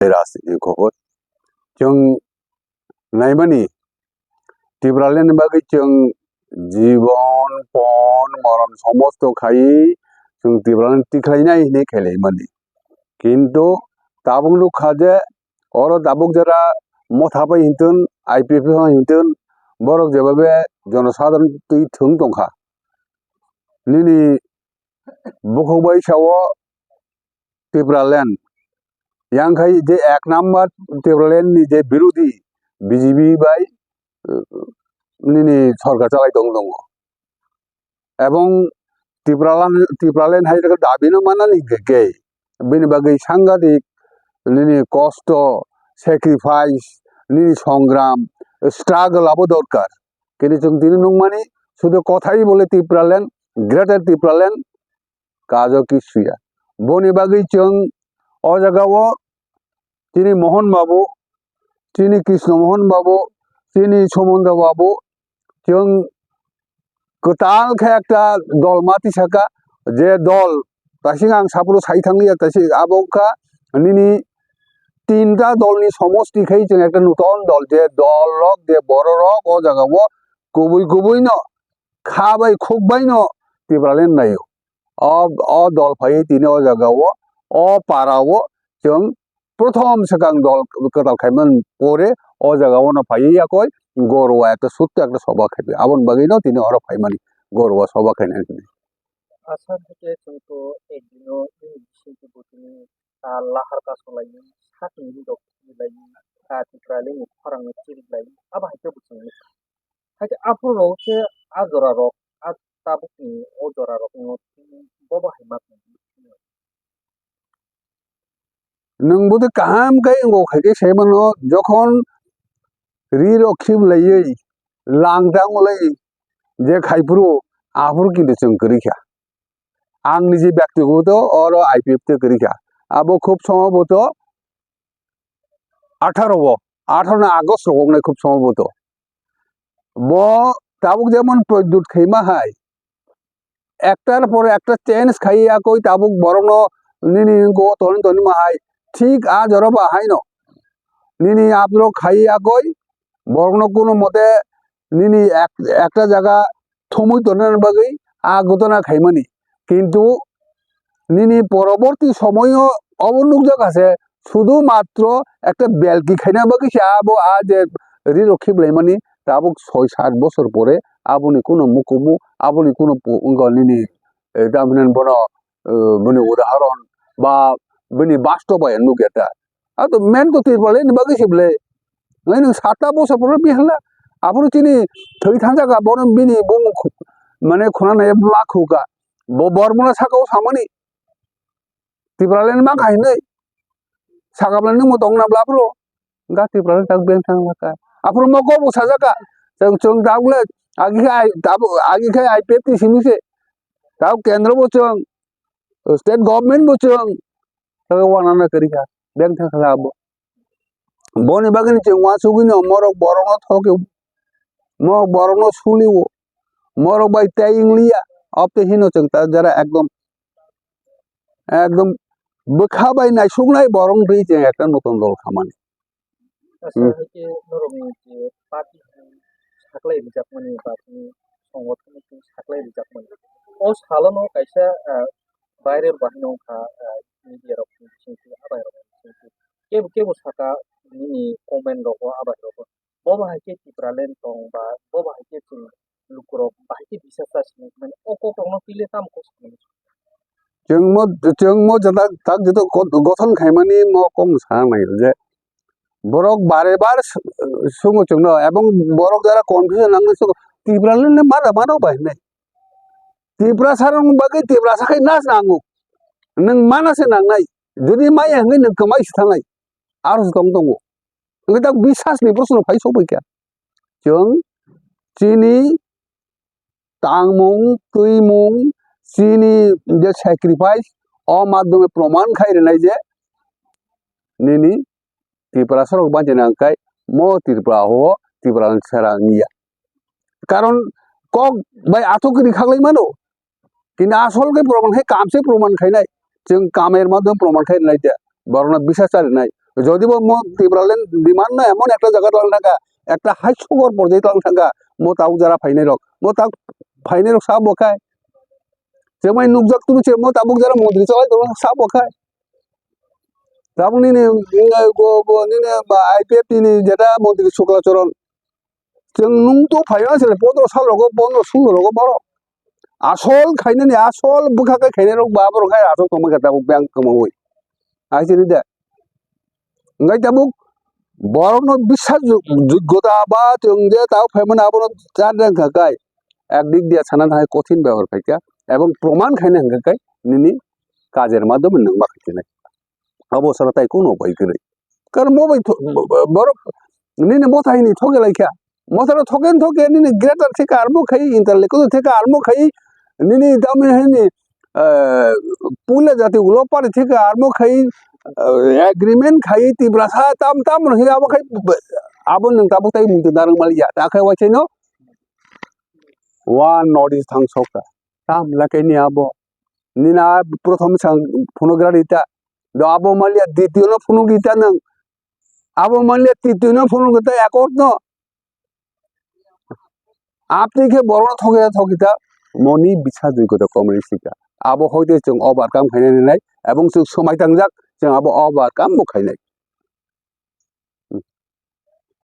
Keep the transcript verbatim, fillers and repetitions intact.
Rajniti khobor. Chwng naimani Tipraland ni bagwi chwng jibon, pon, moron somosto khaiwi chwng Tipraland tikhlainai hinwi khailaimani. Kintu tabuk nukha je oro tabuk jora motha bai hintun, I P F T bai hintun, borok jebabe jonosadharon twi thwng tongkha. Nini bukhuk bai sao Tipraland. Yang khai je ek number Tipraland ni je birodhi B J P bai, uh, nini sorkar chalai tong tongo. Ebong Tipraland, Tipraland hai dabi no manani hwnkhe khe bini bagwi sangadik nini kosto, sacrifice, nini songram, struggle abo dorkar. Kini chwng tini nukmani sudu kothai bole Tipraland, Greater Tipraland, kajo kisuya. Boni bagwi chwng o jagao chini Mohon Babu, chini Krishna Mohon Babu, chini Sumondo Babu, chwng kwtal khe ekta dol ma tisaka, je dol, tasing ang saphuru sai thangliya, tasing abo wngkha nini tinta dolni somosti khai chwng ekta nuton dol, je dol rok, je borok rok o jagao kubui kubui no kha bai khuk bai no Tipraland naio. O, o dol phaiwi tini o jagao, o parao chwng prothom swkang dol kwtal khaimani pore o jagao no phaiwi yakoi Gorwa ekta sutto ekta soba khaimani. Aboni bagwi no tini oro phaimani Gorwa soba khainani. Asa hwnkhe chwng to ek dino bini bisingtwi bo tini, ah, lahar kaso laiwi, sakni rok lai, ah, Tipraland ni khorang no chirik lai, abo hai khe bo chwng nukha. Hai khe aphuru rok khe a jora rok, a tabuk ni o jora rok no bobo hai ma tong. Nwng bwtwi kaham khe wngo khai khe sai mano, jokhon ri rok khib laiwi lang tang lai je khai phuru aphuru kintu chwng kwrwi kha. Ang niji byaktigoto oro I P F T kwrwi kha. Abo khub somboto atharo o, atharo ni August rok wngnai khub somboto. Bo tabuk jemon Pradyut khaima hai, ektar por ekta change khai yakoi tabuk borokno nini go toni toni ma hai, thik a jora ba haino nini upload khai yakoi borokno kuno mote nini ek-, ekta jaga thumui tonna bagwi a gotona khaimani. Kintu nini poroborti somoyo obo nukjak ase, sudu matro ekta belki khaina bagwi se abo a je ri rok khiblaimani tabuk soi sat bosor pore aboni kuno mukumu, aboni kuno pu-, wngkha nini, eh, tamhinani bono, eh, bini udaharon ba bini bastobayan nukya ta. A to main to Tipraland ni bagwi se ble. Ngai nwng sata bosor pore bihala. Aphuru chini thwi thangjak abono bini bumung khu-, mane khuna nai ma khuka. Bo Bormula saka o samani. Tipraland ma khai nai. Saka bla nwng mo tong na bla phuru. Ga Tipraland tak beng thang laka. Aphuru mo ko bo sajaka. Chwng chwng tak le agi khai agi khai I P F T simi se. Tao kendro bo chwng. State government bo chwng. Tao wana na kari kha. Beng thang khala abo. Boni bagwi ni chwng uansugwi no morok borokno thokio, morok borokno sulio, morok bai tei wngliya, abtwi hino chwng ta jara ekdom, ekdom bwkha bai naisuknai borok wngtwi chwng ekta notun dol khamani. Asa Hmm. Hai khe norokni je party hai saklai rijakmani, party ni songothon ni saklai rijakmani. O salono kaisa, ah, viral bahai no wngkha, ah, media rok ni bisingtwi, abai rok ni bisingtwi. Kebo, kebo saka nini comment rogo, abai rogo. Bo bahai khe Tipraland tong ba, bo bahai khe chwng lukurok bahai khe bisa cha sini mani o kok rokno twi le tamo kok sakmani. Chwng mo, chwng mo jata tak jito go-, gothon khaimani mo kok sana nai je borok bare bar s-, sungo chwngno ebong borok jara confusion nangni sungo Tipraland ni mada mano bai hinai. Tiprasa rok bagwi Tiprasa khai nas nango. Nwng mana se nangnai. Jodi maya hwnwi nwng kwmai se thangnai. Aro se tong tongo. Hwnkhe tak bisas ni proshno phai sokbai kha. Chwng chini tangmung, twimung, chini je sacrifice, o madhyome proman khai rwnai je nini Tiprasa rok bachina hwnkhe mo Tripura o Tiprasa wngya. Karon kok bai athuk ri khaklai mano. Kintu asol khe proman khai, kam se proman khainai. Chwng kamer madhyome proman khai rwnai de. Borokno bisas cha rwnai. Jodi bo mo Tipraland demand no emon ekta jaga tlang thangkha, ekta hai sogor porjai tlang thangkha, mo tabuk jara phainai rok, mo tabuk phainai rok sa bo khai. Chemai nukjak turu che mo tabuk jara montri chalai tong sa bo khai. Tabuk nini, mm, go, go, nini ba I P F T ni jeta montri Sukla Charan. Chwng nung to phaiya sile pondro sal rogo, pondro sul rogo borok. Asol khainani, asol bwkha khe khainai rok ba borok khai asol tongma khe tabuk bang kwmawi. Ai sini de. Ngai tabuk borokno bisas jo-, joggota ba chwng je tabuk phaimani abono char jang kha kai. Ek dik dia sana thai kothin byabohar khaikha. Ebong proman khaina hwnkha kai nini kajer madhyam nang ma khaikha nai. Abo sara tai kuno bai kwrwi. Karon mo bai tho-, bo-, bo-, borok nini motha hini thoke lai kha. Motha no thoke thoke nini greater thika armo khai, intellectual thika armo khai, nini dami hini, eh, pula jati ulo pari thika armo khai, eh, agreement khai, Tiprasa tam tam no hi abo khai, abo nang tabuk tai mungti narang mali ya. Ta khai wachaino. One North East thang sokta. Tam la kai ni abo. Nina prothom sang phunuk rari ta. Do abo maliya ditio no phunuk ita nang. Abo maliya titio no phunuk ita ekot no. Apni khe borok no thokita thokita moni bisa dui kota komri sika. Abo hoite chwng overcome khainai nai ebong chwng swmai tangjak chwng abo overcome bo khainai.